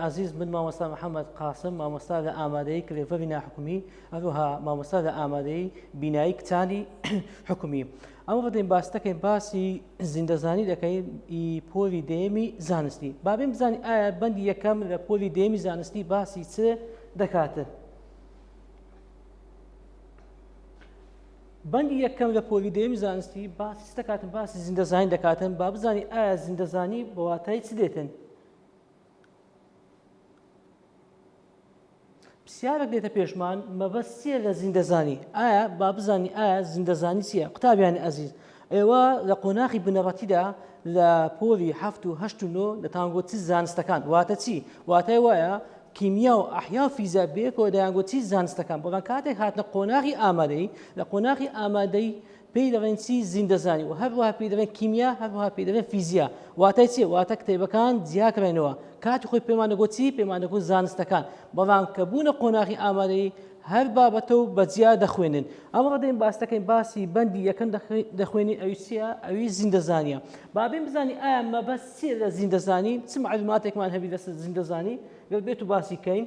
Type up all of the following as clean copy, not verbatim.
ئازیز من مامۆستا محەممەد قاسم مامۆستا لە ئامادەی کلێڤەری ناحکومی هەروەها مامۆستا لە ئامادەی بینایی کچانی حکومی ئەمە بەدەین باس دەکەین باسی زیندەزانی دەکەین ئی پۆلی دەیەمی زانستی بابێن بزانین ئایا بەندی یەکەم لە پۆلی دەیەمی زانستی باسی چ دەکاتن بەندی یەکەم لە پۆلی دەیەمی زانستی باسی چ دەکاتن باسی زیندەزانی دەکاتن با بزانی ئایا زیندەزانی بە واتای چ دێتن پرسیارێک دێتە پێشمان مەبەست چییە لە زیندەزانی ئایا با بزانی ئایا زیندەزانی چییە قوتابیانی ئەزیز ئێوە لە قۆناخی بنەڕەتیدا لە پۆلی هەفت و هەشت و نۆ دەتانگۆ چ زانستەکان واتە چی واتای وایە کیمیا و ئەحیا و فیزیا بەیەکەوە دەیانگوت چی زانستەکان بەڵام کاتێک هاتنە قۆناغی ئامادەیی لە قۆناغی ئامادەی پێی دەڵێن چی زیندەزانی و هەروەها پێی دەڵێن کیمیا هەروەها پێی دەڵێن فیزیا واتای چیە واتە کتێبەکان جیاکرێنەوە کاتی خۆی پێمان دەگوت چی پێمان دەگوت زانستەکان بەڵام کە بوونە قۆناغی ئامادەیی هەر بابەتە و بە جیا دەخوێنن ئەمڕۆ دێین باس دەکەین باسی بەندی یەکەم دەخوێنین ئەوی چییە ئەوی زیندەزانیە با بێن بزانین ئایا مەبەست چییە لە زیندەزانی چ معلوماتێکمان هەبی لەسەر زیندەزانی گەر بێت و باسی کەین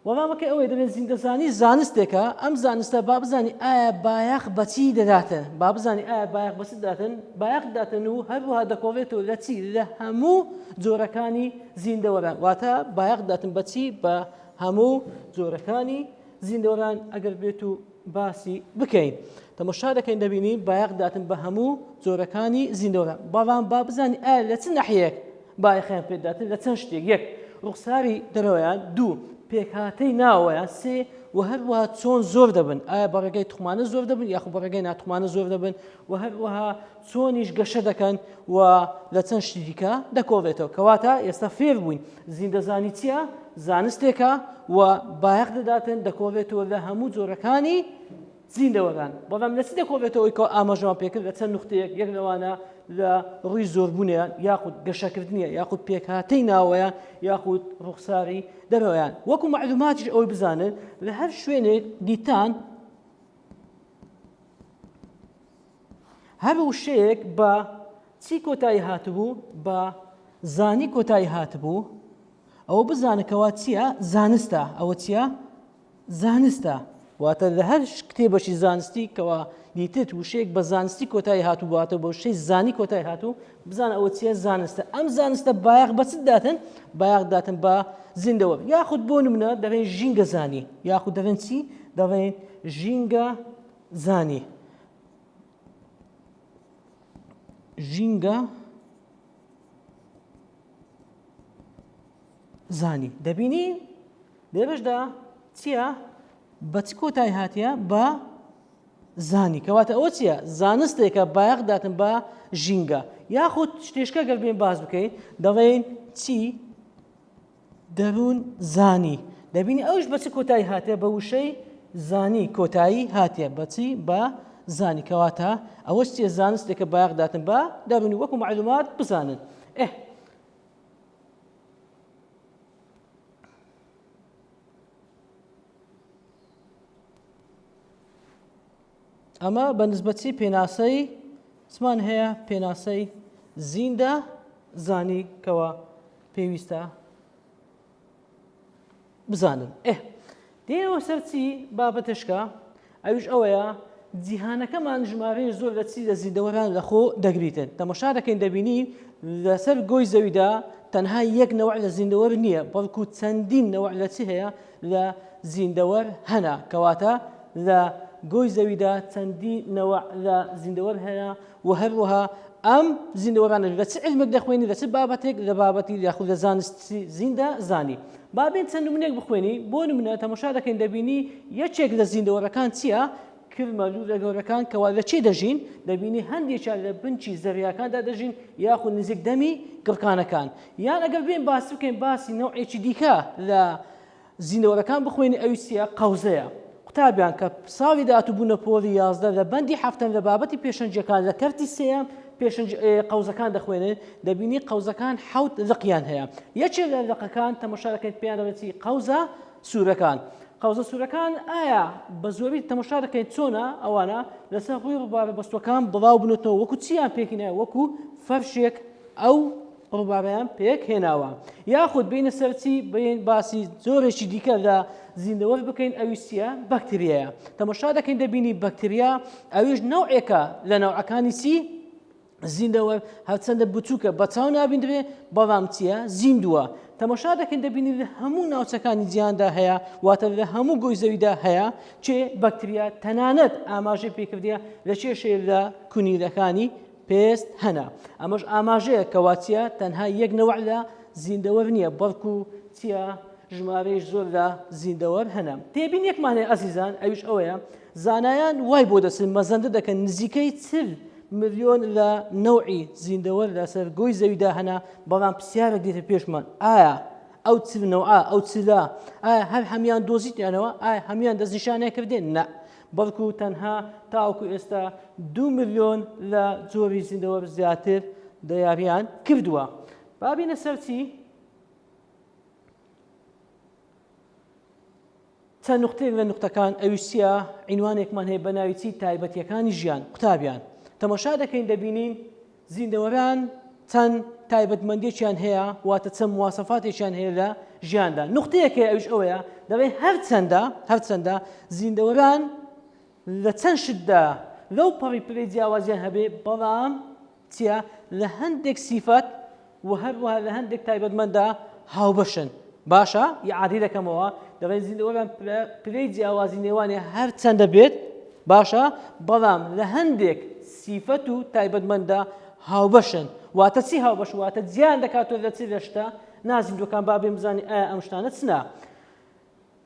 وەڵامەکەی ئەوەیە دەبێت زیندەزانی زانستێکە ئەم زانستە با بزانی ئایا بایەخ بەچی دەداتن با بزانی ئایا بایەخ بەچ دەداتن بایەخ دەداتن و هەروەها دەکۆڵێتەوە لە چی لە هەموو جۆرەکانی زیندەوەران واتە بایەخ دەداتن بەچی بە هەموو جۆرەکانی زیندەوەران ئەگەر بێت و باسی بکەین تەمەشا دەکەین دەبینین بایەخ داتن بە هەموو جۆرەکانی زیندەوەران بەڵام با بزانین ئایا لە چ ناحیەیەک بایەخیان پێداتن لە چەند شتێک یەک ڕوخساری دەرەوەیان دوو پێکهاتەی ناوەیان سێ و هەروەها چۆن زۆر دەبن ئایا بە ڕێگەی توخمانە زۆر دەبن یاخود بە ڕێگەی ناتوخمانە زۆر دەبن و هەروەها چۆنیش گەشە دەکەن و لە چەند شتی دیکە دەکۆڵێتەوە کەواتە ئێستا فێر بووین زیندەزانی چییە زانستێکە و بایەخ دەداتن دەکۆڵێتەوە لە هەموو جۆرەکانی زیندەوەران بەڵام لە چی دەکۆڵێتەوەی کە ئاماژەمان پێکرد لە چەند نوختەیەک یەک لەوانە لە ڕووی زۆربوونیان یاخود گەشەکردنیە یاخود پێکهاتەی ناوەیان یاخود ڕوخساری دەرەوەیان وەکو معلوماتیش ئەوەی بزانن لە هەر شوێنێک دیتان هەر وشەیەک بە چی کۆتایی هاتبوو بە زانی کۆتایی هاتبوو ئەوە بزانە کەوا چییە زانستە ئەوە چییە زانستە واتە لە هەر کتێبەشی زانستی کەوا دیتت وشەیەک بە زانستی کۆتایی هاتوو باتە بە وشەی زانی کۆتایی هاتوو بزانە ئەوە چییە زانستە ئەم زانستە بایەخ بە چ داتن بایەخ داتن بە زیندەوە یاخود بۆ نمونە دەڵێن ژینگە زانی یاخود دەڵێن چی دەڵێن ژینگە زانی ژینگە زانی دەبینی لێرەشدا چییە بە چ کۆتای هاتیە بە زانی کەواتە ئەوە چییە زانستێکە بایەخ داتن بە ژینگە یاخود شتێشکە گەر بێن باس بکەین دەڵێن چی دەروون زانی دەبینی ئەوش بە چ کۆتایی هاتێ بە وشەی زانی کۆتایی هاتێ بەچی بە زانی کەواتە ئەوەش چیە زانستێکە بایەخ داتن بە دەروونی وەکو معلومات بزانن ئێ ئەمە بە نسبەتی پێناسەی چمان هەیە پێناسەی زیندە زانی کەوا پێویستە بزانن ئێ دێنەوە سەر چی بابەتشکە ئەویش ئەوەیە جیهانەکەمان ژمارەی زۆر لە چی لە زیندەوەران لەخۆ دەگریتن تەمەشا دەکەین دەبینی لەسەر گۆی زەویدا تەنها یەک نەوە لە زیندەوەر نییە بەڵکو چەندین نەوە لە چی هەیە لە زیندەوەر هەنا کەواتە لە گۆی زەویدا چەندین نەوە لە زیندەوەر هەیە و هەروەها ئەم زیندەوەرانە لە چ علمێک دەخوێنی لە چ بابەتێک لە بابەتی یاخود لە زانستی زیندە زانی با بێن چەند نمونەیەک بخوێنی بۆ نمونە تەماشا دەکەین دەبینی یەکێک لە زیندەوەرەکان چییە کرمە لوولە گەورەکان کەوا لە چی دەژین دەبینی هەندێکیان لە بنچی زەریاکاندا دەژین یاخود نزیک دەمی گڕکانەکان یان ئەگەر بێن باس بکەین باسی نەوعێکی دیکە لە زیندەوەرەکان بخوێنی ئەوی چیە قەوزەیە قوتابیان کە ساڵی داهاتوو بوونە پۆلی 11 لە بەندی حەفتەم لە بابەتی پێشەنگیەکان لە کەرتی سێیەم پێشەنگ قەوزەکان دەخوێنن دەبینی قەوزەکان حەوت لقیان هەیە یەکێک لە لقەکان تەمەشا دەکەیت پێیان دەڵێن چی قەوزە سوورەکان قەوزە سوورەکان ئایا بە زۆری تەمەشا دەکەین چۆنە ئەوانە لەسەر ڕووی ڕووبارە بەستوەکان بڵاو بنێتەوە وەکو چیان پێکینە وەکو فەرشێک ئەو. ڕووبارەیان پێک هێناوە. یاخود بێینە سەر چی؟ بێین باسی جۆرێکی دیکە لە زیندەوەر بکەین ئەویش چییە؟ بەکتریایە. تەمەشا دەکەین دەبینی بەکتریا ئەویش نەوعێکە لە نەوعەکانی چی؟ زیندەوەر هەرچەندە بچووکە بە چاو نابیندرێ بەڵام چییە؟ زیندووە. تەمەشا دەکەین دەبینی لە هەموو ناوچەکانی جیهاندا هەیە واتە لە هەموو گۆی زەویدا هەیە چێ بەکتریا تەنانەت ئاماژەی پێکردە لە کێشەیە لە کونیلەکانی پێست هەنە ئەمەش ئاماژەیە کەوا چیە تەنها یەک نەوع لە زیندەوەر نییە بەڵکو چیە ژمارەی زۆر لە زیندەوەر هەنە تێبینیەکمان هەیە ئەزیزان ئەویش ئەوەیە زانایان وای بۆ دەچن مەزەندە دەکەن نزیکەی چل ملیۆن لە نەوعی زیندەوەر لەسەر گۆی زەویدا هەنە بەڵام پرسیارێک دێتە پێشمان ئایا ئەو چل نەوعە ئەو چلە ئایا هەر هەمیان دۆزیتیانەوە ئایا هەمیان دەستنیشانیان کردێن نە بەڵکو تەنها تاوەکو ئێستا دوو ملیۆن لە جۆری زیندەوەر زیاتر دیاریان کردووە. با بینە سەر چی؟ چەند نوختەیەک لە نوختەکان ئەویش چییە؟ عینوانێکمان هەیە بە ناوی چی؟ تایبەتیەکانی ژیان. قوتابیان تەمەشا دەکەین دەبینین زیندەوەران چەند تایبەتمەندیەکیان هەیە واتە چەند مواسەفاتێکیان هەیە لە ژیاندا نوختەیەک هەیە ئەویش ئەوەیە دەڵێ هەرچەندە هەرچەندە زیندەوەران لە چەند شتدا لەو پەڕی پلەی جیاوازیان هەبێ بەڵام چییە لە هەندێک سیفەت و هەروەها لە هەندێک تایبەتمەنددا هاوبەشن باشە ئیعادەی دەکەمەوە دەڵێن زیندەوەران پلەی جیاوازی نێوانیان هەرچەندە بێت باشە بەڵام لە هەندێک سیفەت و تایبەتمەنددا هاوبەشن واتە چی هاوبەش واتە جیان دەکاتەوە لە چی لە شتە نازیندوەکان با بێن بزانین ئایا ئەم شتانە چنە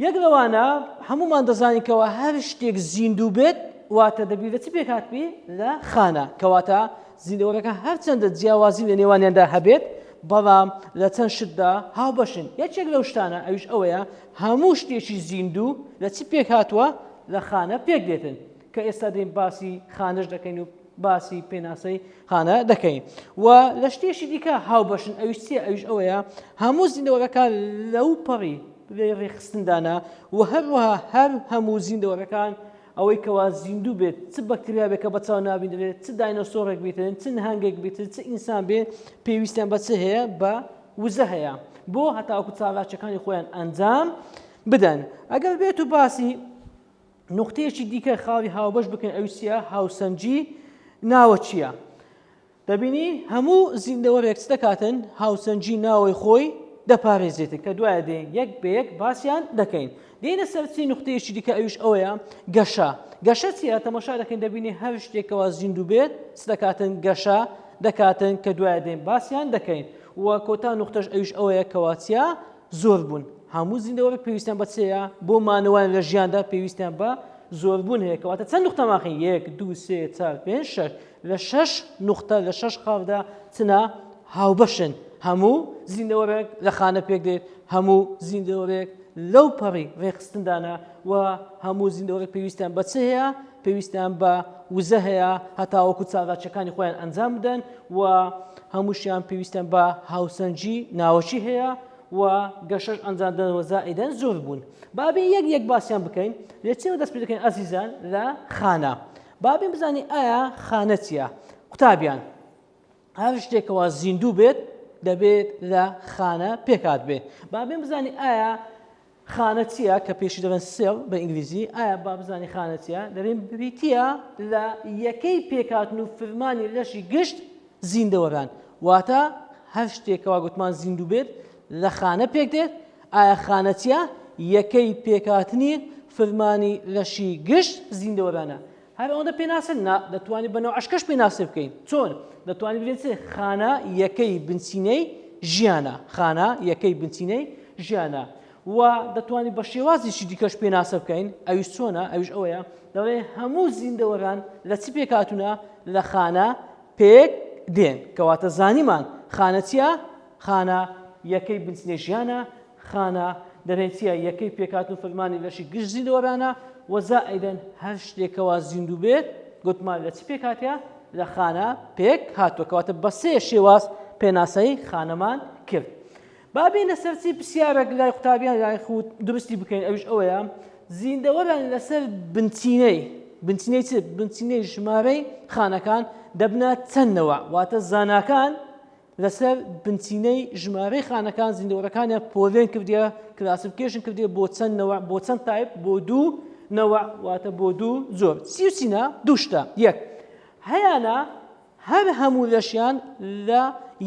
یەک لەوانە هەموومان دەزانین کەوا هەر شتێک زیندوو بێت واتە دەبی لە چ پێکهاتبی لە خانە کەواتە زیندەوەرەکان هەرچەندە جیاوازی لە نێوانیاندا هەبێت بەڵام لە چەند شتدا هاوبەشن یەکێک لەو شتانە ئەویش ئەوەیە هەموو شتێکی زیندوو لە چ پێکهاتووە لە خانە پێک دێتن کە ئێستا دێن باسی خانەش دەکەین و باسی پێناسەی خانە دەکەین و لە شتێکی دیکە هاوبەشن ئەویش چییە ئەویش ئەوەیە هەموو زیندەوەرەکان لەو پەڕی پلەی ڕێکخستندانە و هەروەها هەر هەموو زیندەوەرەکان ئەوەی کەوا زیندوو بێت چ بەکتریا بێت کە بە چاو نابیندرێت چ داینۆسۆڕێک بیتن چ نەهەنگێک بیتن چ ئینسان بێ پێویستیان بە چ هەیە بە وزە هەیە بۆ هەتاوەکو چالاکیەکانی خۆیان ئەنجام بدەن ئەگەر بێت و باسی نوختەیەکی دیکە خاڵی هاوبەش بکەین ئەویش چییە هاوسەنگی ناوەکییە دەبینی هەموو زیندەوەرێک چ دەکاتن هاوسەنگی ناوەی خۆی دەپارێزێتن کە دوایە دێن یەک بە یەک باسیان دەکەین دێنە سەر چی نوختەیەکی دیکە ئەویش ئەوەیە گەشە گەشە چییە تەمەشا دەکەین دەبینی هەر شتێکەوە زیندوو بێت چ دەکاتن گەشە دەکاتن کە دوایە دێن باسیان دەکەین و کۆتا نوختەش ئەویش ئەوەیە کەوا چییە زۆربوون، هەموو زیندەوەرێک پێویستیان بە چێیە؟ بۆ مانەوەیان لە ژیاندا پێویستیان بە زۆربوون هەیە کەواتە چەند نوختەمان خەین یەک دوو سێ چار پێنج شەش لە شەش نوختە لە شەش خاڵدا چنا هاوبەشن هەموو زیندەوەرێک لە خانە پێک دێت هەموو زیندەوەرێک لەو پەڕی ڕێکخستندانە و هەموو زیندەوەرێک پێویستیان بە چ هەیە پێویستیان بە وزە هەیە هەتاوەکو چالاکیەکانی خۆیان ئەنجام بدەن و هەمووشیان پێویستیان بە هاوسەنگی ناوەکی هەیە و گەشەش ئەنجام دەن و زائیدەن زۆر بوون بابێ یەک یەک باسیان بکەین لە چێوە دەست پێ دەکەین ئەزیزان لە خانە بابێن بزانین ئایا خانە چییە قوتابیان هەر شتێکەوە زیندوو بێت دەبێت لە خانە پێکات بێت بابێن بزانین ئایا خانە چییە کە پێشی دەڵێن cell بە ئینگلیزی؟ ئایا با بزانین خانە چییە؟ دەڵێن بریتییە لە یەکەی پێکهاتن و فرمانی لەشی گشت زیندەوەران. واتە هەر شتێک کەوا گوتمان زیندوو بێت لە خانە پێک دێت. ئایا خانە چییە؟ یەکەی پێکهاتنی فرمانی لەشی گشت زیندەوەرانە. هەر ئەوەندە پێناسە نا، دەتوانین بە نەوعەشکەش پێناسە بکەین. چۆن؟ دەتوانین بڵێین چ؟ خانە یەکەی بنچینەی ژیانە. خانە یەکەی بنچینەی ژیانە. و دەتوانین بە شێوازێکی دیکەش پێناسە بکەین، ئەویش چۆنە؟ ئەویش ئەوەیە دەڵێ هەموو زیندەوەران لە چ پێکهاتوونە؟ لە خانە پێک دێن. کەواتە زانیمان خانە چییە؟ خانە یەکەی بنچینەی ژیانە، خانە دەرێن چیە یەکەی پێکهاتن و فرمانی لەشی گشت زیندەوەرانە و زائیدەن هەر شتێک کەوا زیندوو بێت گوتمان لە چ پێکهاتە لە خانە پێک هاتووە کەواتە بە سێ شێواز پێناسەی خانەمان کرد با بێینە سەر چی پرسیارێک لای قوتابیان لای خود دروستی بکەین ئەویش ئەوەیە زیندەوەران لەسەر بنچینەی بنچینەی چ بنچینەی ژمارەی خانەکان دەبنە چەند نەوە واتە زاناکان. لەسەر بنچینەی ژمارەی خانەکان زیندەوەرەکانیان پۆلێن کردیە classification کردیە بۆ چەند نەوە بۆ چەند type بۆ دوو نەوە واتە بۆ دوو جۆر چی و چینە دوو شتە یەک هەیانە هەر هەموو لەشیان لە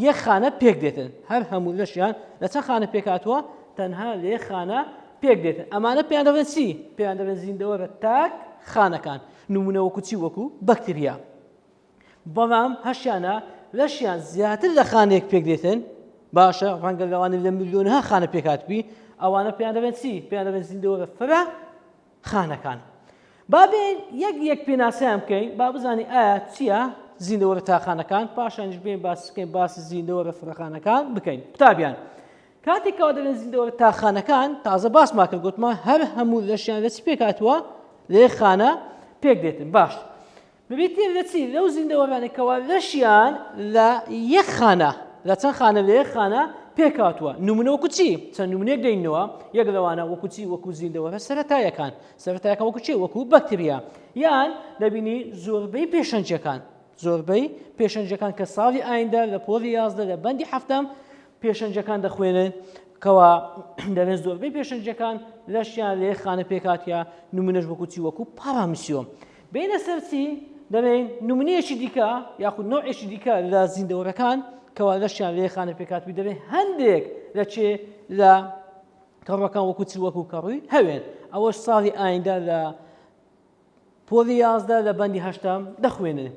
یەک خانە پێک دێتن هەر هەموو لەشیان لە چەند خانە پێکهاتووە تەنها لە یەک خانە پێک دێتن ئەمانە پێیان دەڵێن چی پێیان دەڵێن زیندەوەرە تاک خانەکان نمونە وەکو چی وەکو بەکتریا بەڵام هەشیانە لەشیان زیاتر لە خانەیەک پێک دێتن باشە ڕەنگە لەوانە لە ملیۆنها خانە پێکاتبی ئەوانە پێیان دەڵێن چی پێیان دەڵێن زیندەوەرە فرە خانەکان. با بێین یەک یەک پێناسەیان بکەین با بزانین ئایا چییە زیندەوەرە تاخانەکان پاشانیش بێین باس بکەین باسی زیندەوەرە فرەخانەکان بکەین قوتابیان کاتێک کەوا دەڵێن زیندەوەرە تاخانەکان تازە باسمان کرد گوتمان هەر هەموو لەشیان لە چی پێکهاتووە لە یەک خانە پێک دێتن باش بریتییە لە چی؟ لەو زیندەوەرانەی کەوا لەشیان لە یەک خانە، لە چەند خانە لە یەک خانە پێکهاتووە. نمونە وەکو چی؟ چەند نمونەیەک دەینەوە، یەک لەوانە وەکو چی؟ وەکو زیندەوەرە سەرەتاییەکان. سەرەتاییەکان وەکو چی؟ وەکو بەکتریا. یان دەبینی زۆربەی پێشەنگیەکان، زۆربەی پێشەنگیەکان کە ساڵی ئایندە لە پۆلی 11 لە بەندی حەفتەم پێشەنگەکان دەخوێنن کەوا دەڵێن زۆربەی پێشەنگەکان لەشیان لە یەک خانە پێکهاتیە نمونەش وەکو چی وەکو پارامیسیۆم بێینە سەر چی؟ دەڵێین نمونەیەکی دیکە یاخود نەوعێکی دیکە لە زیندەوەرەکان کەوا لەشیان لە خانە پێکهاتبی دەبێت هەندێک لە چێ لە کەڕەکان وەکو چ وەکو کەڕووی هەوێن ئەوەش ساڵی ئایندە لە پۆلی 11 لە بەندی هەشتەم دەخوێنن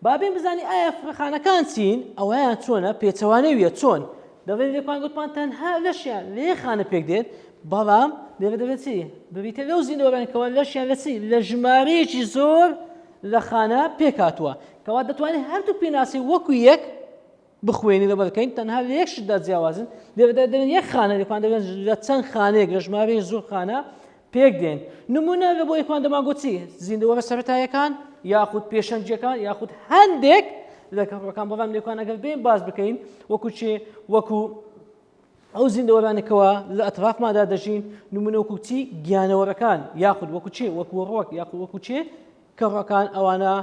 با بێن بزانین ئایا فرەخانەکان چین ئەوەیان چۆنە پێچەوانەویە چۆن دەڵێن لێکمان گوتمان تەنها لەشیان لە یەک خانە پێک دێت بەڵام لێرە دەبێت چی بریتە لەو زیندەوەران کەوا لەشیان لە چی لە ژمارەیەکی زۆر لە خانە پێکهاتووە کەوا دەتوانێت هەردوو پێناسی وەکو یەک بخوێنی لەبەر بکەین تەنها لە یەک شتدا جیاوازن لێرەدا دەبێت یەک خانە لێکمان دەبێت لە چەند خانەیەک لە ژمارەی زۆر خانە پێک دێن نمونە لە بۆ یەکمان دەمانگۆ چی زیندەوەرە سەرەتایەکان یاخود پێشەنگیەکان یاخود هەندێک لە کەڕەکان بەڵام لێکان ئەگەر بێن باس بکەین وەکو چێ وەکو ئەو زیندەوەرانەکەوە لە ئەترافماندا دەژین نمونە وەکو چی گیانەوەرەکان یاخود وەکو چێ وەکو ڕۆک یاخود وەکو چێ کەڕەکان ئەوانە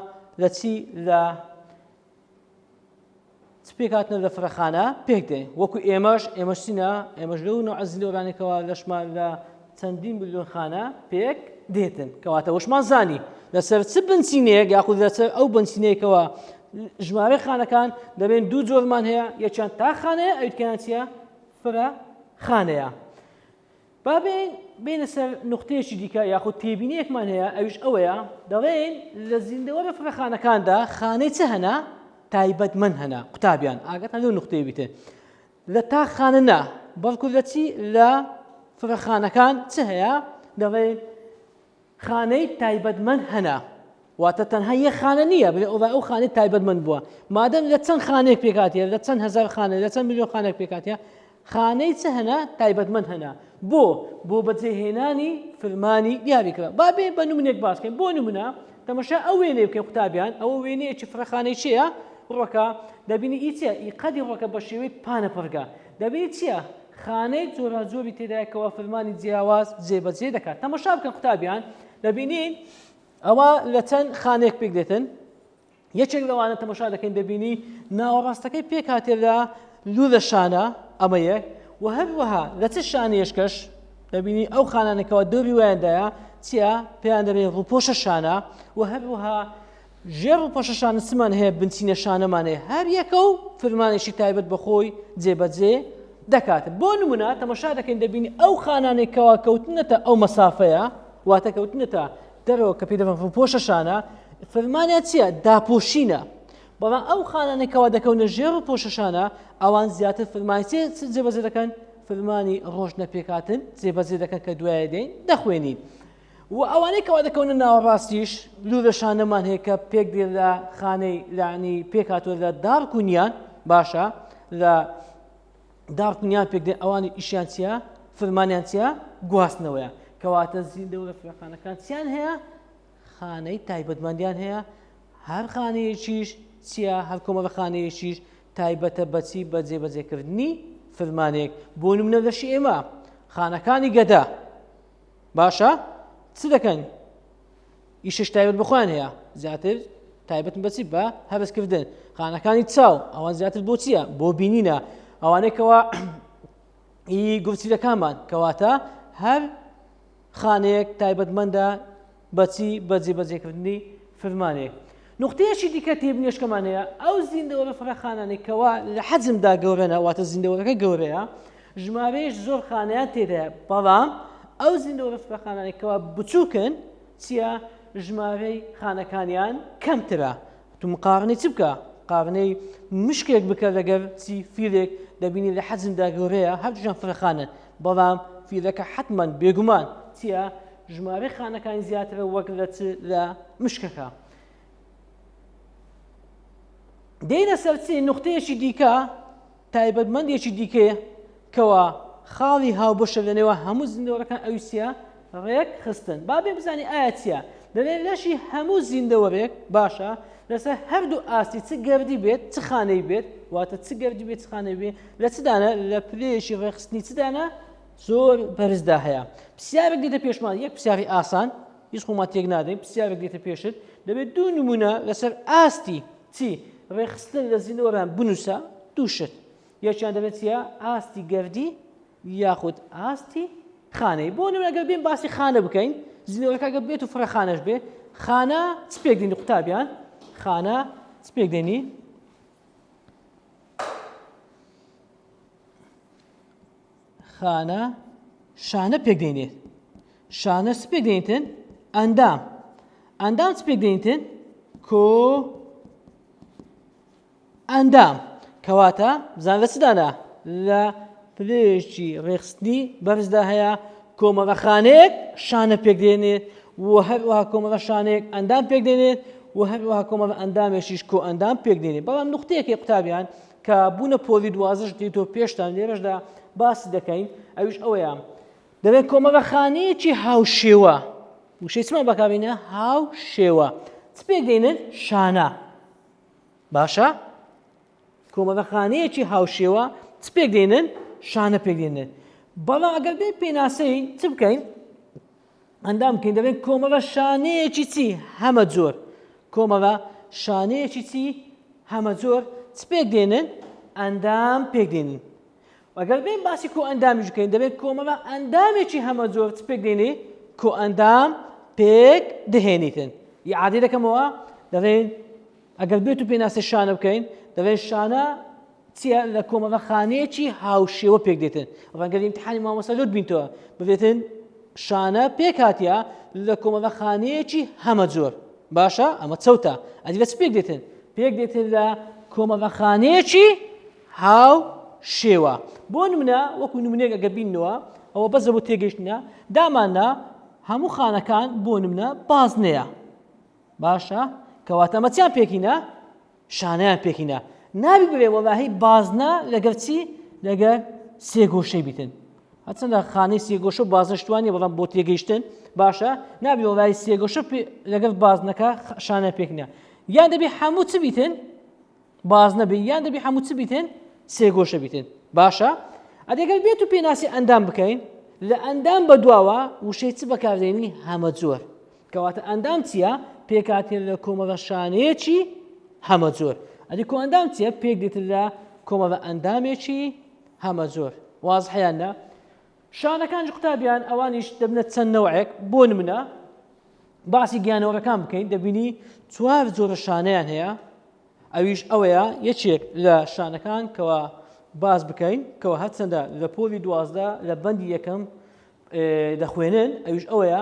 لە چی لە چ پێکهاتنە لە فرەخانە پێک دێن وەکو ئێمەش ئێمەش چینە ئێمەش لەو نوع زیندەوەرانێکەوە لەشمان لە چەندین ملیۆن خانە پێک دێتن کەواتە وەشمان زانی لەسەر چ بنچینەیەک یاخود لەسەر ئەو بنچینەیەکەوە ژمارە خانەکان دەبێن دوو جۆرمان هەیە یەکیان تا خانەیە ئەویتکەیان چییە فرە خانەیە با بێین بێینە سەر نوختەیەکی دیکە یاخود تێبینیەکمان هەیە ئەویش ئەوەیە دەڵێین لە زیندەوەرە فرەخانەکاندا خانەی چ هەنە تایبەتمەند هەنە قوتابیان ئاگاتان لەو نوختەیە بیتێ لە تا خانە نا بەڵکو لە چی لە فرەخانەکان چ هەیە دەڵێن خانەی تایبەتمەند هەنە واتە تەنها یەک خانە نییە بڵێ ئەوە ئەو خانەی تایبەتمەند بووە مادەم لە چەند خانەیەک پێکاتیە لە چەند هەزار خانە لە چەند ملیۆن خانێک پێکاتیە خانەی چ هەنە تایبەتمەند هەنە بۆ بۆ بەجێهێنانی فرمانی دیاریکرا با بێ بە نمونێک باس بکەین بۆ نمونە تەمەشا ئەو وێنەیە بکەین قوتابیان ئەوە وێنەیەکی فرەخانەی چییە ڕۆکە دەبینی ئی چییە ئی قەدی ڕۆکە بە شێوەی پانە پڕگە دەبینی چییە خانەی جۆراجۆری تێدایە کەوا فرمانی جیاواز جێبەجێ دەکات تەمەشا بکەن قوتابیان دەبینین ئەوە لە چەند خانەیەک پێک دێتن یەکێک لەوانە تەمەشا دەکەین دەبینی ناوەڕاستەکەی پێکهاتێ لە لوولە شانە ئەمە یەک و هەروەها لە چ شانەیەشکەش دەبینی ئەو خانانەکەەوە دەوری وایاندایە چییە پێیان دەبێت ڕوپۆشە شانە و هەروەها ژێر ڕوپۆشە شانە چمان هەیە بنچینە شانەمان هەیە هەر یەکە و فرمانێکی تایبەت بە خۆی جێبەجێ دەکات بۆ نمونە تەمەشا دەکەین دەبینی ئەو خانانێک کەوا کەوتنەتە ئەو مەسافەیە واتە کەوتنەتە دەرەوە کە پێی دەڵێن ڕوپۆشە شانە فرمانیان چییە داپۆشینە بەڵام ئەو خانانەی کەوا دەکەونە ژێر ڕوپۆشە شانە ئەوان زیاتر فرمانی چێ جێبەجێ دەکەن فرمانی ڕۆژنە پێکاتن جێبەجێ دەکەن کە دوایە دێن دەخوێنین و ئەوانەی کەوا دەکەونە ناوەڕاستیش لوولە شانەمان هەیە کە پێک دێت لە خانەی لانی پێکهاتووە لە دارک و نیان باشە لە دارک و نیان پێک دێن ئەوانی ئیشیان چییە فرمانیان چییە گواستنەوەیە کەواتە زیندەوەرە فرەخانەکان چیان هەیە خانەی تایبەتمەندیان هەیە هەر خانەیەکیش چییە هەر کۆمەڵە خانەیەکیش تایبەتە بەچی بە جێبەجێکردنی فرمانێک بۆ نمونە لەشی ئێمە خانەکانی گەدە باشە چ دەکەن ئیشش تایبەت بەخۆیان هەیە زیاتر. تایبەتن بەچی بە هەرسکردن. خانەکانی چاو ئەوان زیاتر بۆ چییە؟ بۆ بینینە. ئەوانەی کەوا ئی گورچیلەکانمان کەواتە هەر خانەیەک تایبەتمەندە بەچی بە جێبەجێکردنی فرمانێک. نوقتەیەکی دیکە تێبینیشکەمان هەیە ئەو زیندەوەرە فرەخانانەی کەوا لە حەجمدا گەورەنە واتە زیندەوەرەکە گەورەیە ژمارەیەش زۆر خانەیان تێدایە بەڵام ئەو زیندەوەرە فرەخانانەی کەوا بچووکن چییە ژمارەی خانەکانیان کەمترە تو مقارنەی چ بکە قارنەی مشکێک بکە لەگەر چی فیلێک دەبینی لە حەجمدا گەورەیە هەردووکیان فرەخانەن بەڵام فیلەکە حەتمەن بێگومان چییە ژمارەی خانەکانی زیاترە وەک لە چ لە مشکەکە دێنە سەر چی نقطەیەکی دیکە تایبەتمەندێکی دیکەیە کەوا خاڵی هاوبەشە لە نێوان هەموو زیندەوەرەکان ئەویش چییە؟ ڕێک خستن. با بێین بزانین ئایا چییە؟ دەڵێ لەشی هەموو زیندەوەرێک باشە لەسەر هەردوو ئاستی چ گەردی بێت چ خانەی بێت واتە چ گەردی بێت چ خانەی بێت لە چ دانە لە پلەیەکی ڕێکخستنی چ دانە زۆر بەرزدا هەیە پرسیارێک دێتە پێشمان یەک پرسیاری ئاسان هیچ خۆمان تێک نادەین پرسیارێک دێتە پێشت دەبێت دوو نمونە لەسەر ئاستی چی ڕێکخستن لە زیندەوەران بنووسە دوو شت یەکیان دەبێت چیە ئاستی گەردی یاخود ئاستی خانەی بۆ نمونە گەر بێن باسی خانە بکەین زیندەوەرەکە گەر بێت و فرە خانەش بێ خانە چ پێک دێنی قوتابیان خانە چ پێک دێنی خانە شانە پێک دێنێت شانە چ پێک دێنیتن ئەندام ئەندام چ پێک دێنیتن کۆ ئەندام کەواتە بزان لە چدانە لە پلەیەکی ڕێخستنی بەرزدا هەیە کۆمەڵە خانەیەک شانە پێک دێنێت و هەروەها کۆمەڵە شانەیەک ئەندام پێک دێنێت و هەروەها کۆمەڵە ئەندامێکیش کۆ ئەندام پێک دێنێت بەڵام نقطەیەکی قوتابیان کە بوونە پۆلی دوازدەش دێتەوە پێشتان لێرەشدا باسی دەکەین ئەویش ئەوەیە دەبێت کۆمەڵە خانەیەکی هاوشێوە وشەی چمان بەکاربینە هاوشێوە چ پێک دێنن شانە باشە کۆمەڵە خانەیەکی هاوشێوە چ پێک دێنن شانە پێک دێنن بەڵام ئەگەر بێ پێناسەی چ بکەین ئەندام بکەین دەبێت کۆمەڵە شانەیەکی چی هەمە جۆر کۆمەڵە شانەیەکی چی هەمە جۆر چ پێک دێنن ئەندام پێک دێنن ئەگەر بێن باسی کۆ ئەندامیش بکەین دەبێت کۆمەڵە ئەندامێکی هەمە جۆر چ پێک دێنی کۆ ئەندام پێک دەهێنیتن یعادی دەکەمەوە دەڵێن ئەگەر بێت و پێناسی شانە بکەین دەڵێن شانە چییە لە کۆمەڵە خانەیەکی هاوشێوە پێک دێتن ڕەنگە لە ئیمتحانی مامۆستا لۆت بینتەوە ببێتن شانە پێکهاتیە لە کۆمەڵە خانەیەکی هەمەجۆر باشە ئەمە چەوتە ئەدی لە چ پێک دێتن پێک دێتن لە کۆمەڵە خانەیەکی هاو شێوە بۆ نمونە وەکو نمونەیەک ئەگە بینەوە ئەوە بەزە بۆ تێگەیشتنە داماننا هەموو خانەکان بۆ نمونە بازنەیە باشە کەواتە ئەمە چیان پێکینە شانەیان پێکینە نابی ببێ وەڵاهی بازنە لەگەر چی لەگەر سێگۆشەی بیتن هەرچەندە خانەی سێگۆشە و بازنە شتوانە بەڵام بۆ تێگەیشتن باشە نابی وەڵاهی سێگۆشە لەگەڵ بازنەکە شانە پێکنە یان دەبی هەموو چ بیتن بازنە بی یان دەبی هەموو چ بیتن سێگۆشە بیتن باشە ئەدەگەر بێت و پێناسی ئەندام بکەین لە ئەندام بە دواوە وشەی چ بەکاردێنی هەمە جۆر کەواتە ئەندام چییە؟ پێکهاتە لە کۆمەڵە شانەیەکی هەمەجۆر. ئەدی کۆئەندام چییە؟ پێک دێت لە کۆمەڵە ئەندامێکی هەمەجۆر. وازحە یان نا؟ شانەکانیش قوتابیان ئەوانیش دەبنە چەند نەوعێک بۆ نمونە باسی گیانەوەرەکان بکەین دەبینی چوار جۆرە شانەیان هەیە ئەویش ئەوەیە یەکێک لە شانەکان کەوا باس بکەین کەەوە هەرچەندە لە پۆلی 12 لە بەندی یەکەم دەخوێنن ئەویش ئەوەیە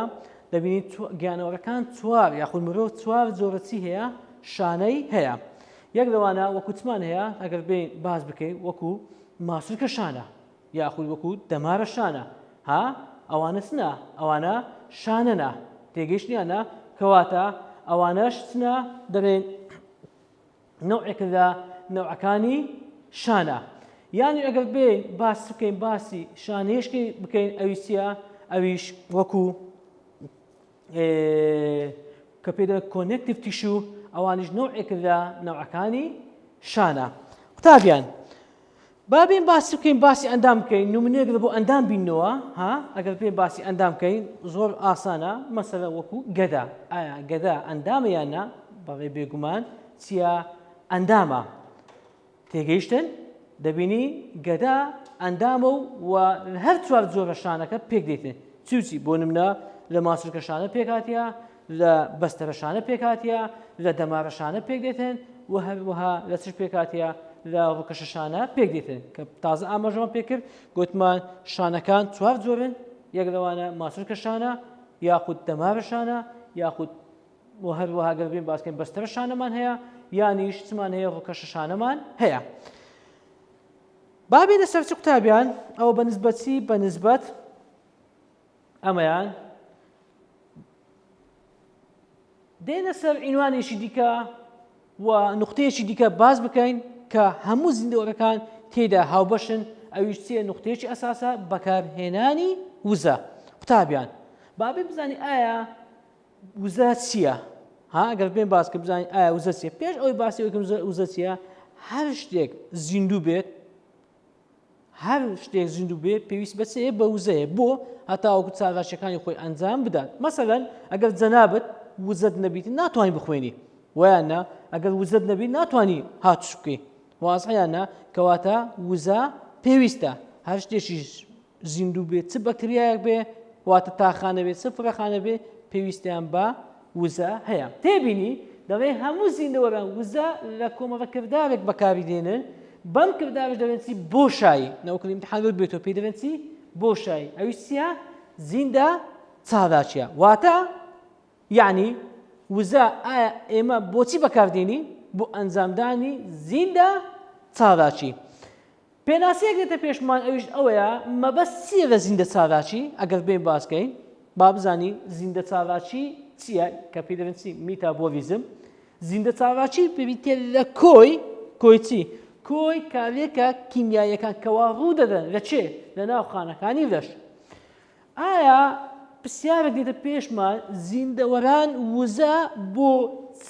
دەبینیت گیانەوەرەکان چوار یاخود مرۆڤ چوار جۆرە چی هەیە شانەی هەیە یەک لەوانە وەکو چمان هەیە ئەگەر بێ باس بکەین وەکو ماسولکە شانە یاخود وەکو دەمارە شانە ها ئەوانە چنە ئەوانە شانەنە تێگەیشتیانە کەواتە ئەوانەش چنە دەڵێن نەوعێکە لە نەوعەکانی شانە یانی ئەگەر بێین باس بکەین باسی شانەیەشکی بکەین ئەویش چییە ئەویش وەکو کە پێ دەڵێن connective tissue ئەوانیش نەوعێک لە نەوعەکانی شانە قوتابیان با بێین باسی بکەین باسی ئەندام بکەین نمونەیەک لە بۆ ئەندام بینەوە ها ئەگەر پێ باسی ئەندام بکەین زۆر ئاسانە مەسەلە وەکو گەدە ئایا گەدە ئەندامە یان نا؟ بەڵێ بێگومان چییە ئەندامە. تێگەیشتن؟ دەبینی گەدە ئەندامە و و هەر چوار جۆرە شانەکە پێک دێتن چی و چی بۆ نمونە لە ماسولکە شانە پێکهاتیە لە بەستەرە شانە پێکهاتیە لە دەمارە شانە پێک دێتن و هەروەها لە چش پێکهاتیە لە ڕووکەشە شانە پێک دێتن کە تازە ئاماژەمان پێکرد گوتمان شانەکان چوار جۆرن یەک لەوانە ماسولکە شانە یاخود دەمارە شانە یاخود و هەروەها گەر بێین باس کەین بەستەرە شانەمان هەیە یانیش چمان هەیە ڕووکەشە شانەمان هەیە. با بێنە سەر چ قوتابیان ئەوە بە نسبەت چی بە نسبەت ئەمەیان دێنە سەر عینوانێکی دیکە و نقطەیەکی دیکە باس بکەین کە هەموو زیندەوەرەکان تێدا هاوبەشن ئەویش چیە نقطەیەکی ئەساسە بەکارهێنانی وزە قوتابیان بابێ بزانانی ئایا وزە چییە؟ ها ئەگەر بێن باس کە بزانین ئایا وزە چییە پێش ئەوەی باسی ئەوەی کە وزە چییە هەر شتێک زیندوو بێت هەر شتێک زیندوو بێت پێویست بە چێ بە وزەیە بۆ هەتاوەکو چالاکیەکانی خۆی ئەنجام بدات مەسەلەن ئەگەر جەنابت وزەت نەبیت ناتوانانی بخوێنی ویان نا ئەگەر وزەت نەبی ناتوانانی هاتوچ بکەی وازحیان نا کەواتە وزە پێویستە هەر شتێکی زیندوو بێت چ بەکتریایەک بێ واتە تاخانە بێت چ فرەخانە بێ پێویستیان بە وزە هەیە. تێبینی، دەڵێ هەموو زیندەوەران وزە لە کۆمەڵە کردارێک بەکاری دێنن، بەم کردارەش دەڵێن چی؟ بۆشایی، نەوەک لە ئیمتیحان لۆت بێتەوە پێی دەڵێن چی؟ بۆشایی، ئەویش چییە؟ زیندە چالاکیە. واتە یەعنی وزە ئایا ئێمە بۆچی بەکار دێنین؟ بۆ ئەنجامدانی زیندە چالاکی. پێناسەیەک دێتە پێشمان ئەویش ئەوەیە مەبەست چییە لە زیندە چالاکی ئەگەر بێین باس کەین با بزانین زیندە چالاکی چییە کە پێی دەڵێن چی میتابۆلیزم زیندە چالاکی بریتیە لە کۆی کۆی چی کۆی کارلێکە کیمیاییەکان کەوا ڕوو دەدەن لە چێ لە ناو خانەکانی لەش ئایا پرسیارێک دێتە پێشمان زیندەوەران وزە بۆ چ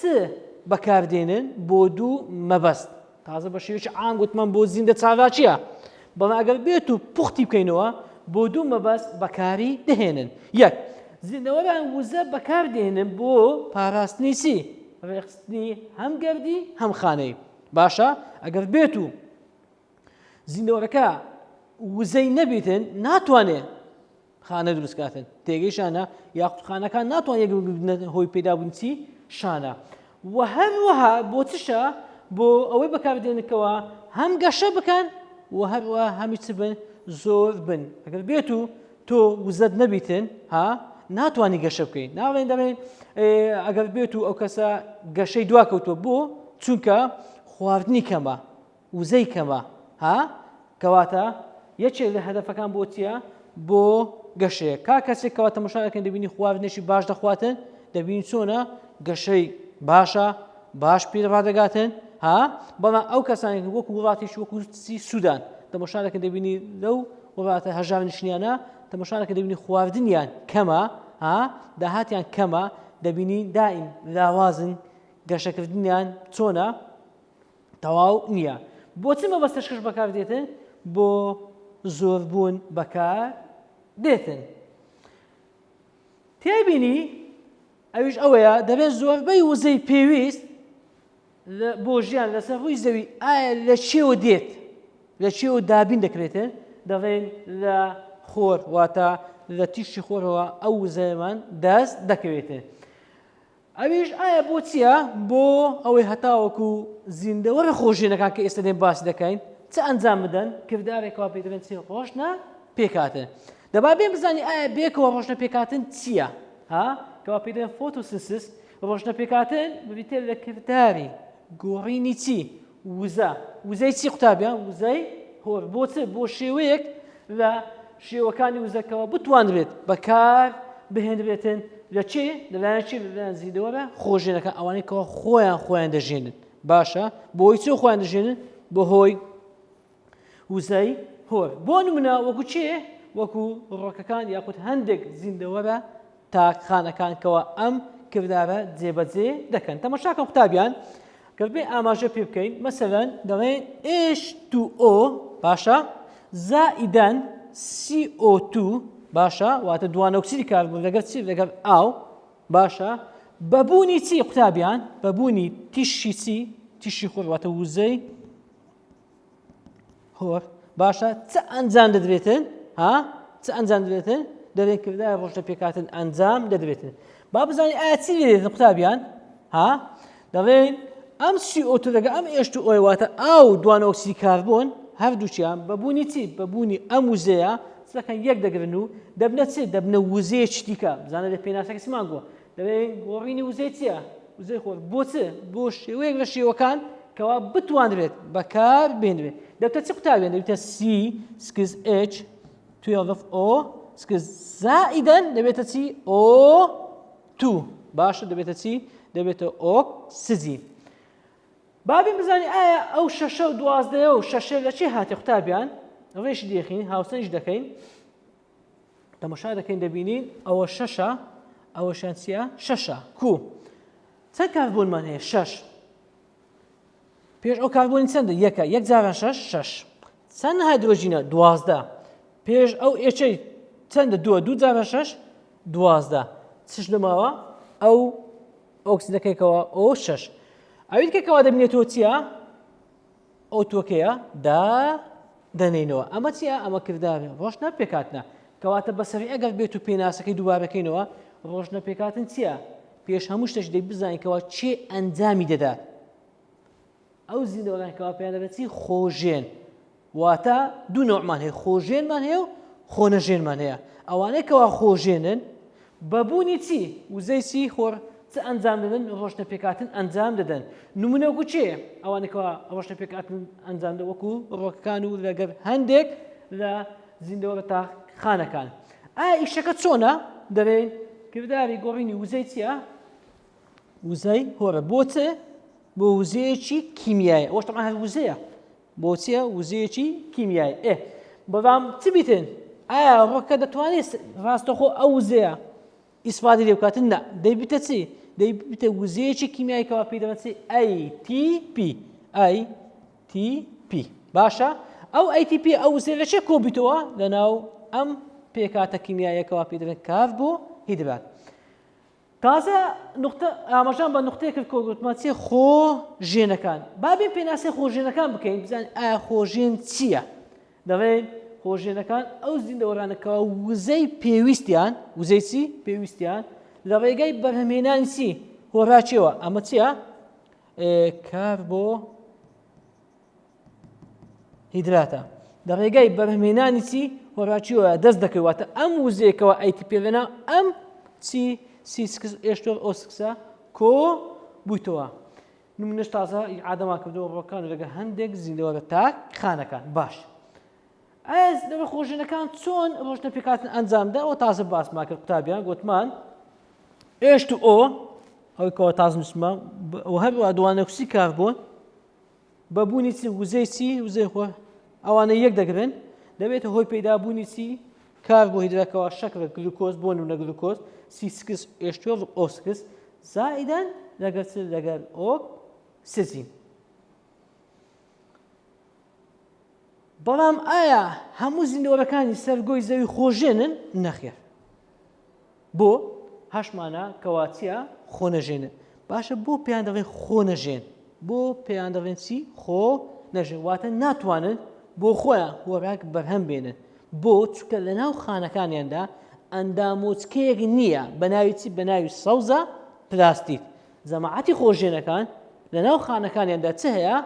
بەکاردێنن بۆ دوو مەبەست تازە بە شێوەیەکی عام گوتمان بۆ زیندە چالاکیە بەڵام ئەگەر بێت و پوختی بکەینەوە بۆ دوو مەبەست بەکاری دەهێنن یەک زیندەوەران وزە بەکاردێنن بۆ پاراستنی چی ڕێخستنی هەم گەردی هەم خانەی باشە ئەگەر بێت و زیندەوەرەکە وزەی نەبیتن ناتوانێ خانە دروست کاتن تێگەی شانە یاخود خانەکان ناتوان یەک هۆی پەیدابوون چی شانە و هەروەها بۆ چشە بۆ ئەوەی بەکاردێنکەوە هەم گەشە بکەن و هەروە هەمی چ بن زۆر بن ئەگەر بێت و تۆ وزەت نەبیتن ها ناتوانانی گەشە بکەین ناڵێن دەڵێن ئەگەر بێت و ئەو کەسە گەشەی دواکەوتوە بۆ چونکە خواردنی کەمە وزەی کەمە ها کەواتە یەکێک لە هەدەفەکان بۆ چییە بۆ گەشەیە کا کەسێک کەوا تەمەشا دەکەن دەبینی خواردنێکی باش دەخواتن دەبینی چۆنە گەشەی باشە باش پیر ڕادەگاتن ها بەڵام ئەو کەسانی وەکو وڵاتیش وەکو سوودان تەمەشا دەکەن دەبینی لەو وڵاتە هەژار نشینیانە تەمەشا دەکەن دەبینی خواردنیان کەمە ها داهاتیان کەمە دەبینی دائیم لاوازن گەشەکردنیان چۆنە تەواو نییە. بۆ چ مەبەستەش کەش بەکار دێتن؟ بۆ زۆربوون بەکار دێتن. تێبینی ئەویش ئەوەیە دەبێت زۆربەی وزەی پێویست بۆ ژیان لەسەر ڕووی زەوی ئایا لە چێوە دێت لە چێوە دابین دەکرێتن دەڵێن لە خۆر واتە لە تیشکی خۆرەوە ئەو وزەیەمان دەست دەکەوێتن ئەویش ئایا بۆ چییە؟ بۆ ئەوەی هەتاوەکو زیندەوەرە خۆژێنەکان کە ئێستا دێن باسی دەکەین چ ئەنجام بدەن کردارێک کەوا پێی دەڵێن چی ڕۆشنە پێکهاتن دەبا بێن بزانین ئایا بێکەوە ڕۆشنە پێکهاتن چییە ها کەوا پێی دەڵێن photosynthesis ڕۆشنە پێکهاتن بریتیە لە کرداری گۆڕینی چی وزە وزەی چی قوتابیان وزەی خۆر بۆ چ بۆ شێوەیەک لە شێوەکانی وزەکەوە بتوانرێت بەکار بهێنرێتن لە چێ لەلایەن چی لەلایەن زیندەوەرە خۆژێنەکان ئەوانەی کەوا خۆیان خۆیان دەژێنن باشە بۆی چۆ خۆیان دەژێنن بەهۆی وزەی خۆر بۆ نمونە وەکو چێ وەکو ڕۆکەکان یاخود هەندێک زیندەوەرە تاک خانەکان کەوا ئەم کردارە جێبەجێ دەکەن تەمەشاکەن قوتابیان گەر بێ ئاماژە پێ بکەین مەسەلەن دەڵێن H2O باشە زائیدەن CO2 باشە واتە دوانۆکسیدی کاربۆن لەگەر چی لەگەر ئاو باشە بە بوونی چی قوتابیان؟ بە بوونی تیشکی چی؟ تیشکی خۆر واتە وزەی خۆر باشە چ ئەنجام دەدرێتن ها چ ئەنجام دەدرێتن دەبێن کردار ڕۆژە پێکاتن ئەنجام دەدرێتن با بزانین ئایا چی لێدێتن قوتابیان ها دەڵێن ئەم CO2 لەگە ئەم H2O ی واتە ئاو دوانۆکسی کاربۆن هەردووکیان بە بوونی چی بە بوونی ئەم وزەیە چەکەن یەک دەگرن و دەبنە چی دەبنە وزەیەکی دیکە بزانە لە پێناسەکە چیمان گووە دەڵێن گۆڕینی وزەی چییە وزەی خۆر بۆ چ بۆ شێوەیەک لە شێوەکان کەوا بتوانرێت بەکار بێنرێت دەبتە چ قوتابیان دەبێتە C six H 12 O six زائیدەن دەبێتە چی O two باشە دەبێتە چی؟ دەبێتە ئۆکسجین. با بێین بزانین ئایا ئەو شەشە و دوازدەیە و شەشە لە چی هاتێ قوتابیان ڕێژی دێخین هاوسەنج دەکەین تەمەشا دەکەین دەبینین ئەوە شەشە ئەوەشیان چییە شەشە کو چەند کاربۆنمان هەیە شەش پێش ئەو کاربۆنی چەندە یەکە یەک جاران شەش شەش چەند هایدرۆژینە 12 پێش ئەو H ەی چەندە دووە دوو جارە شەش 12 چش نەماوە ئەو ئۆکسیدەکەیکەوە O شەش ئەوی کەکەوە دەبینێتەوە چییە ئەو تۆکەیە دا دەنێینەوە ئەمە چییە ئەمە کردارە ڕۆشنە پێکاتنە کەواتە بەسەری ئەگەر بێت و پێناسەکەی دووبارەکەینەوە ڕۆشنە پێکاتن چییە پێش هەموو شتێک دەی بزانین کەوا چێ ئەنجامی دەدات ئەو زیندەوەران کەوا پێیان دەبێت چی خۆژێن واتە دوو نەوعمان هەیە خۆژێنمان هەیە و خۆنەژێنمان هەیە ئەوانەی کەوا خۆژێنن بەبوونی چی وزەی چی خۆر چ ئەنجام دەدەن ڕۆشنە پێکاتن ئەنجام دەدەن نمونە وەکو چێ ئەوانەی کەوا ڕۆشنە پێکاتن ئەنجام دە وەکو ڕۆکەکان و لەگەر هەندێک لە زیندەوەرە تا خانەکان ئایا ئیشەکە چۆنە دەرێن کرداری گۆڕینی وزەی چییە وزەی هۆرە بۆ چ بۆ وزەیەکی کیمیایی ئەوەش طبعا هەر وزەیە بۆ چیە وزەیەکی کیمیایی ئێ بەڵام چ بیتن ئایا ڕۆکە دەتوانێت ڕاستەخۆ ئەو وزەیە ئیسفادی لێ بکاتن نا دەیبیتە چی دەیبیتە وزەیەکی کیمیایی کەوا پێی دەڵێن چی ATP ATP باشە ئەو ATP ئەو وزەیە لە چێ کۆبیتەوە لەناو ئەم پێکاتە کیمیاییەکەوا پێی دەڵێن کاربۆهیدرات تازە نوقتە ئاماژان بە نوقتەیەک کرد کۆ گوتمان چیە خۆ ژێنەکان با بێین پێناسەی خۆژێنەکان بکەین بزانین ئایا خۆژێن چییە دەڵێن خۆژێنەکان ئەو زیندەوەرانە کە وزەی پێویستیان وزەی چی پێویستیان لە ڕێگای بەرهەمهێنانی چی خۆراکیەوە ئەمە چییە کار بۆ هیدراتە لە ڕێگای بەرهەمهێنانی چی خۆراکیەوە دەست دەکەوێت واتە ئەم وزەیەکەوە ATP لەناو ئەم چی C six H twelve O six ە کۆ بوویتەوە نمونەش تازە ئادەمان کردەوە ڕۆکان لەگە هەندێک زیندەوەرە تاک خانەکان باش ئەس لەوە خۆژێنەکان چۆن ڕۆشنە پێکاتن ئەنجامدا ئەوە تازە باسمان کرد قوتابیان گوتمان H2O ئەوەی کەەوە تاز نووسمان و هەروە دوانەکوسی کاربۆن بە بوونی چی وزەی چی وزەی خۆر ئەوانە یەک دەگرن دەبێتە هۆی پەیدابوونی چی کاربۆهیدراتەوە شەکرە گلوکۆز بۆ نمونە گلوکۆز C six H twelve O six زائیدەن لەگەر چ لەگەر ئۆکسجین بەڵام ئایا هەموو زیندەوەرەکانی سەر گۆی زەوی خۆژێنن نەخێر بۆ هەشمانە کەوا چیە خۆنەژێنن باشە بۆ پێیان دەڵێن خۆنەژێن بۆ پێیان دەڵێن چی خۆ نەژێن واتە ناتوانن بۆ خۆیان خۆراک بەرهەم بێنن بۆ چکە لە ناو خانەکانیاندا ئەندامۆچکەیەک نییە بە ناوی چی بە ناوی سەوزە پلاستیک جەماعەتی خۆژێنەکان لە ناو خانەکانیاندا چ هەیە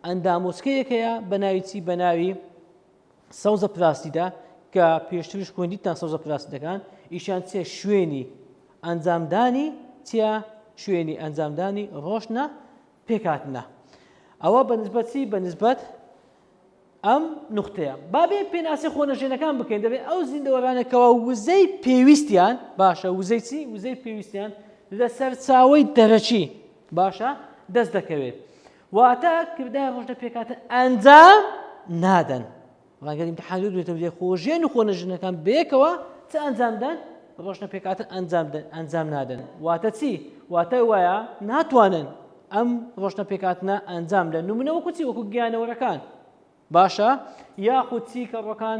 ئەندامۆچکەیەک هەیە بە ناوی چی بە ناوی سەوزە پلاستیدە کە پێشتریش خوێندیتان سەوزە پلاستیدەکان ئیشیان چیە شوێنی ئەنجامدانی چیە شوێنی ئەنجامدانی ڕۆشنە پێکاتنە ئەوە بە نسبەت چی بە نسبەت ئەم نقطەیە بابێ پێناسی خۆنەژێنەکان بکەین دەبێت ئەو زیندەوەرانەکەەوە وزەی پێویستیان باشە وزەی چی وزەی پێویستیان لە سەرچاوەی دەرەکی باشە دەست دەکەوێت واتە کرداری ڕۆژنە پێکهاتن ئەنجام نادەن. ڕەنگە ئیمتحان لێ دوێتەوە لێ خۆژێن و خۆنەژنەکان بەیەکەوە چ ئەنجام دەن؟ ڕۆشنە پێکهاتن ئەنجام دەن ئەنجام نادەن. واتە چی؟ واتە وایە ناتوانن ئەم ڕۆشنە پێکهاتنە ئەنجام دەن. نمونە وەکو چی؟ وەکو گیانەوەرەکان. باشە یاخود چی کەڕەکان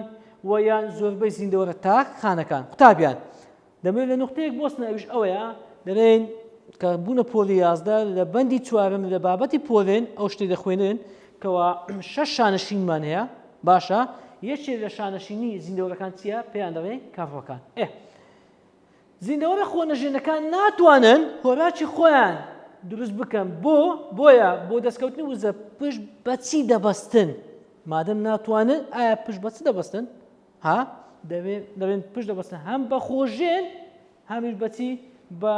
و یان زۆربەی زیندەوەرە تاک خانەکان. قوتابیان دەمەوێت لە نوقتەیەک بۆستن ئەویش ئەوەیە دەڵێن. کە بوونە پۆلی 11 لە بەندی چوارم لە بابەتی پۆلێن ئەو شتێک دەخوێنن کەوا شەش شانشینمان هەیە باشە یەکێ لە شانشینی زیندەوەرەکان چییە پێیان دەڵێن کەڕووەکان ئێ زیندەوەرە خۆنەژێنەکان ناتوانن خۆراکی خۆیان دروست بکەن بۆ بۆیە بۆ دەستکەوتنی وزە پشت بەچی دەبەستن مادەم ناتوانن ئایا پشت بە چ دەبەستن ها دەبێ دەبێن پشت دەبەستن هەم بە خۆژێن هەمیش بەچی بە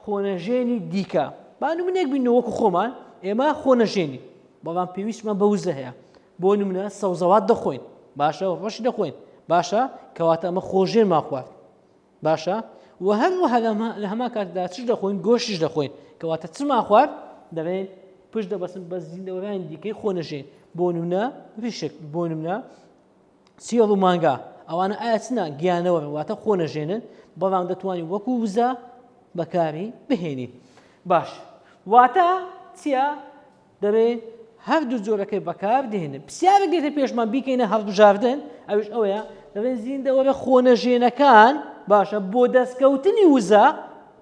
خۆنەژێنی دیکە با نمونێک بینەوە وەکو خۆمان ئێمە خۆنەژێنی بەڵام پێویستمان بە وزە هەیە بۆ نمونە سەوزەوات دەخۆین باشە ڕەش دەخۆین باشە کەواتە ئەمە خۆژێنمان خوارد باشە و هەروەها لە هەمان کاتدا چش دەخۆین گۆشتیش دەخۆین کەواتە چمان خوارد دەڵێن پشت دەبەستن بە زیندەوەرانی دیکەی خۆنەژێن بۆ نمونە ریشک بۆ نمونە چێڵ و مانگا ئەوانە ئایا چنە گیانەوە واتە خۆ نەژێنن بەڵام دەتوانین وەکو وزە بەکاری بهێنین باش واتە چییە دەبێ هەردوو جۆرەکەی بەکار دێنن پرسیارێک دێتە پێشمان بیکەینە هەڵبژاردن ئەوش ئەوەیە دەڵێن زیندەوەرە خۆنەژێنەکان باشە بۆ دەستکەوتنی وزە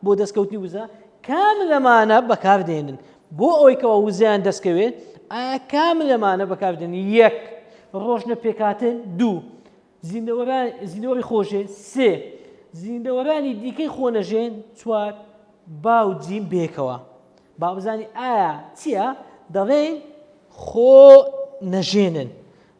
بۆ دەستکەوتنی وزە کام لەمانە بەکار دێنن بۆ ئەوەی کەوا وزەیان دەستکەوێت ئایا کام لەمانە بەکار دێنن یەک ڕۆژنە پێکهاتن دوو زیندەوەری خۆژێن سێ زیندەوەرانی دیکەی خۆنەژێن چوار باو جیم بێکەوە با بزانی ئایا چییە دەڵێن خۆ نەژێنن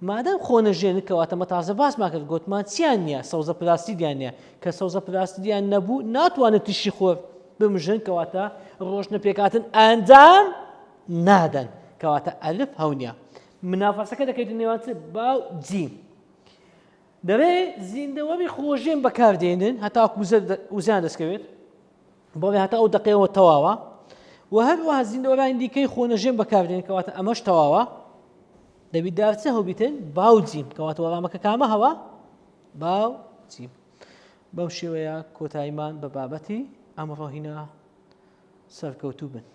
مادەم خۆ نەژێنن کەواتە مە تازە باسمان کرد گوتمان چیان نییە سەوزە پلاستیدیان نییە کە سەوزە پلاستیدیان نەبوو ناتوانن تیشی خۆر بمژن کەواتە ڕۆشنە پێکاتن ئەنجام نادەن کەواتە ئەلف هەونیە منافەسەکە دەکەیتە نێوان چ باو جیم دەبێ زیندەوەری خۆژێن بەکاردێنن هەتاکو وزیان دەستکەوێت بەڵێ هەتا ئەو دەقەیەوە تەواوە و هەروەها زیندەوەرانی دیکەی خۆنەژێن بەکاردێن کەواتە ئەمەش تەواوە دەبی دارچە هەوبیتن باوجیم کەواتە وەڵامەکە کامە هەوە باوجیم بەم شێوەیە کۆتاییمان بە بابەتی ئەمڕۆ هینا سەرکەوتوو بن.